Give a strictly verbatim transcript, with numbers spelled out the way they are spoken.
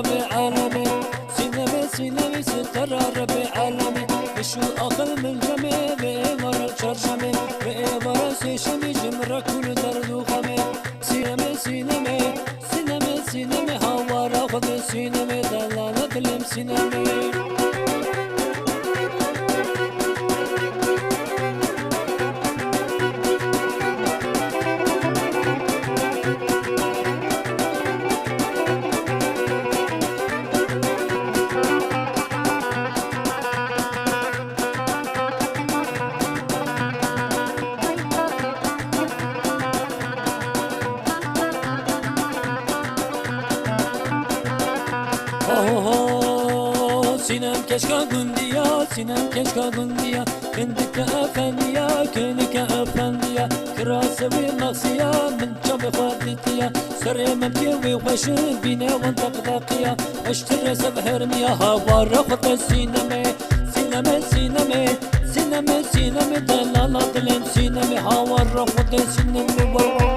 Rebê alemê, Sînemê, Sînemê, sitara Rebê alemê. Biş û aqil min cemê, vê êvara çarşemê, vê êvara sêşemê, ji min re kul derd û xemê. Sînemê, Sînemê, Sînemê, Sînemê, hawara Xwedê Sînemê, delala dilêm Sînemê. Oho, Sînem keşka gundiya, Sînem keşka gundiya, kindike efendiya, kindike efendiya, kirase wê mexsiya, min çavê xwe dîtiya, serê memkê wê xweşin bîne wan teqdeqiya, xweştir e sev hermiya, hawara Xwedê Sînemê, Sînemê, Sînemê, Sînemê, Sînemê, delala dilên Sînemê, hawara Xwedê Sînemê, wow, wow.